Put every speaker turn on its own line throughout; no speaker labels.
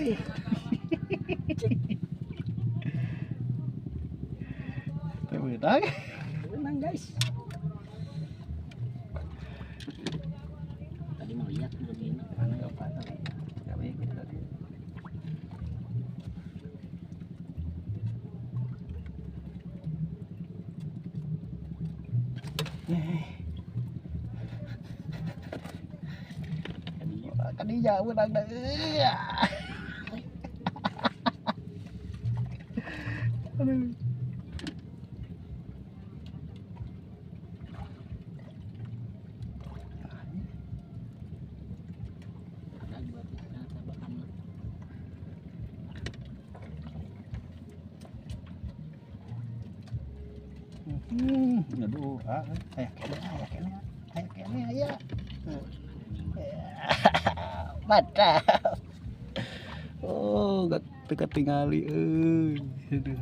Euy. Teu beunang.
Beunang guys. Tadi mau lihat begini.
Mana enggak patah. Enggak ikut tadi. Kadinya beunang da. Aduh. Aduh, aya kene, aya. Mantap. Oh, gak ketingali euy. Aduh.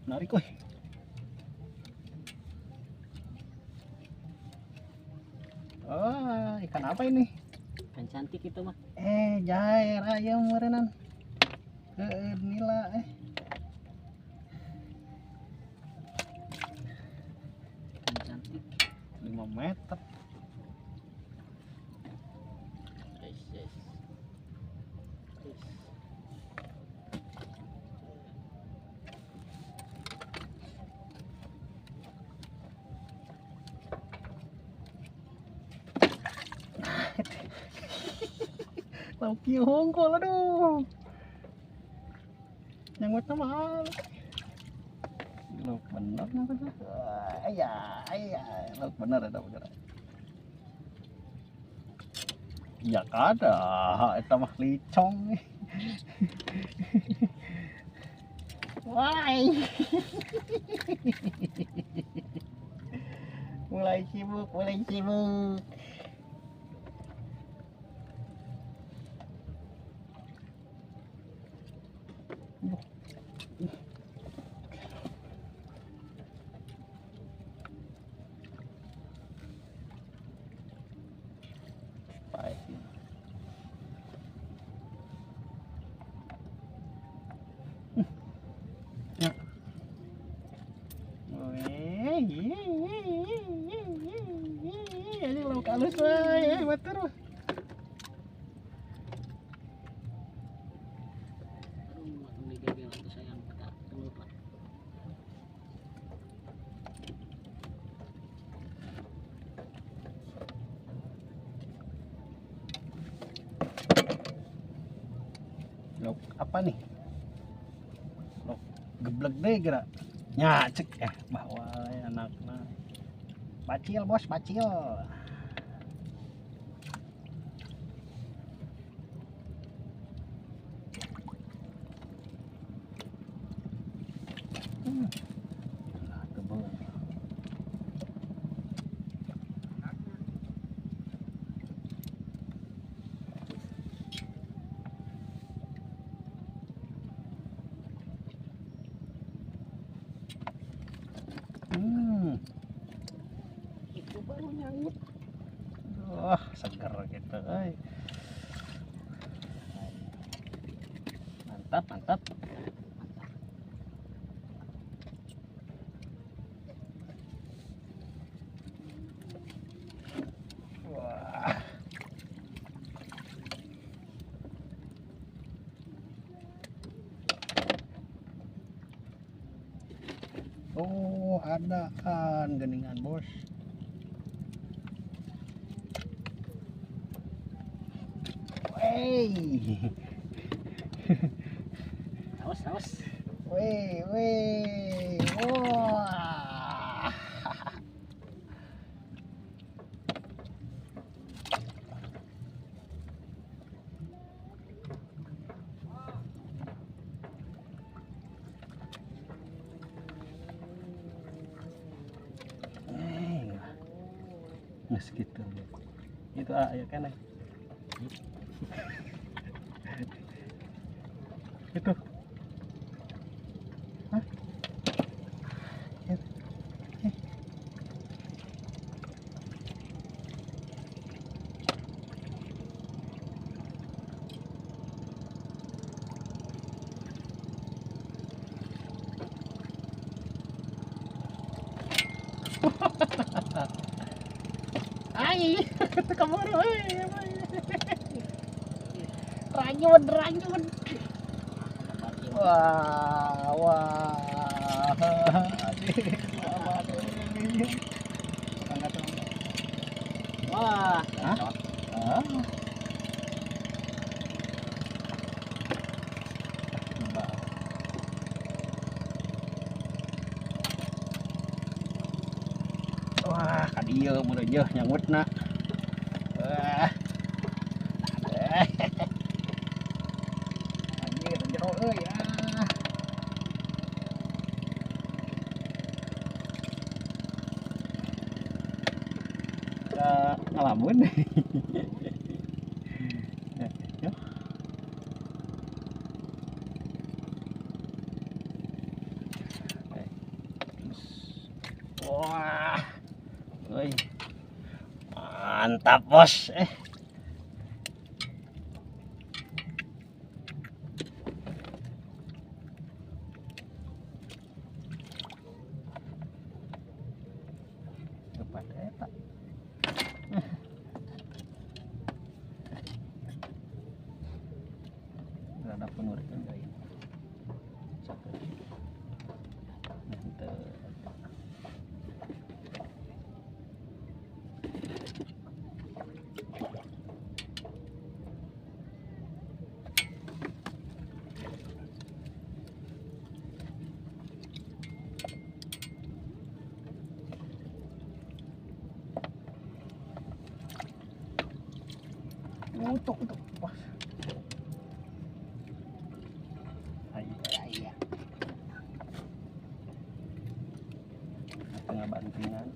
Menarik, woi. Oh, ikan apa ini?
Ikan cantik itu mah.
Jair ayam meureunan. Heeh, nila eh.
Ikan cantik
5 meter.
Yes, yes. Yes.
Lauk kieu hungkul aduh. Nyangutna mahal. Lauk bener nyangutna. Aya, aya, lauk bener eta bener. Ya kada, eta mah licong. Wai. Mulai sibuk, mulai sibuk. Ini lauk halus wae, batur.
Aduh, ini gagal atau sayang tak lupa.
Lauk apa nih? Lauk geblek deh gerak. Nya cek bahwa anakna. Bacil bos, bacil.
Itu baru nyangkut.
Wah, seger gitu, euy.
Mantap, mantap.
Wah. Oh, ada kan geningan bos. Wey.
Awas, awas.
Wey, wey. Wah. Geus kitu. Itu ah aya keneh. Itu. Hah? Ai, keburu euy. Ranyun, ranyun. Wah, wah.
Wah,
Hah? Ah. Wah, ka dieu meureun yeuh nyangutna. Wah. Anjir, jero euy ah. Ka ngalamun. Ya. Wah. Oi. Mantap, bos. Kepada eta. Rada penurikeun deui. Sakeun. Henteu. Untuk wah. Ayo. Tengah bantingan.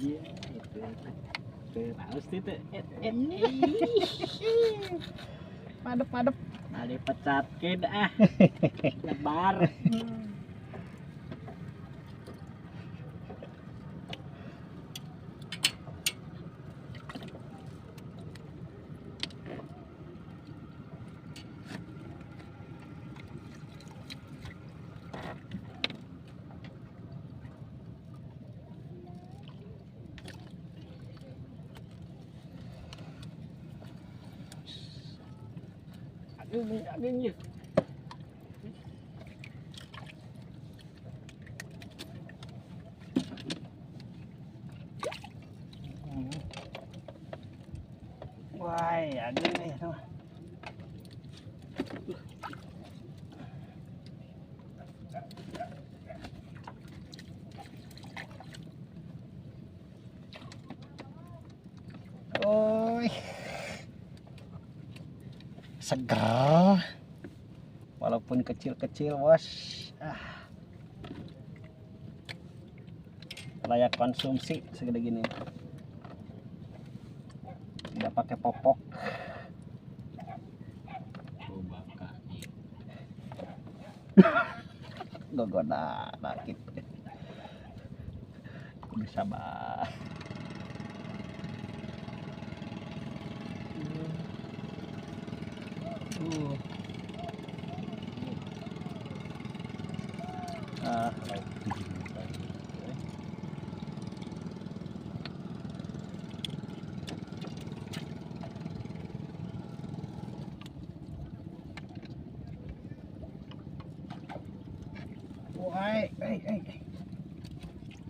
Iya, itu. Terus itu.
Madep, madep.
Mari pecatkeun ah. Lebar. Agung ya.
Wah, agung nih sama. Oi. Seger walaupun kecil-kecil, bos. Ah. Layak konsumsi segede gini, tidak pakai popok. Gogoda sakit bisa bah. Ah, wah,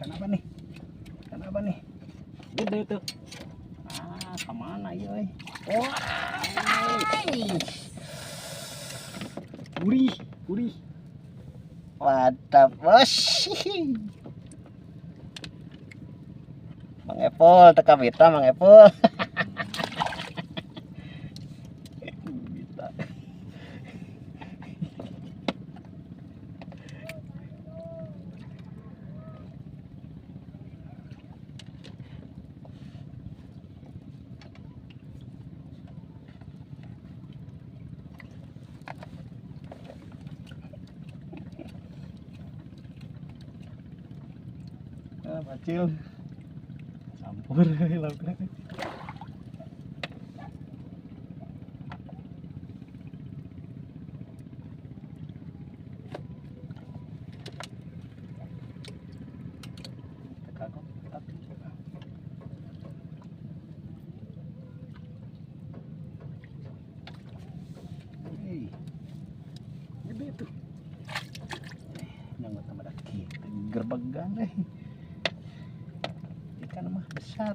Kenapa nih? Kenapa nih?
Gede tuh.
Ah, kemana ya? Wah,
gurih, gurih.
Mantap, bos. Mang Epul, teka bita Mang Epul. Bita. Bacil. Campur laukna. Teu kagok tapi. Hei. Gede tuh. Nyanggot sama daki, gerbegan deh. Ikan mah besar.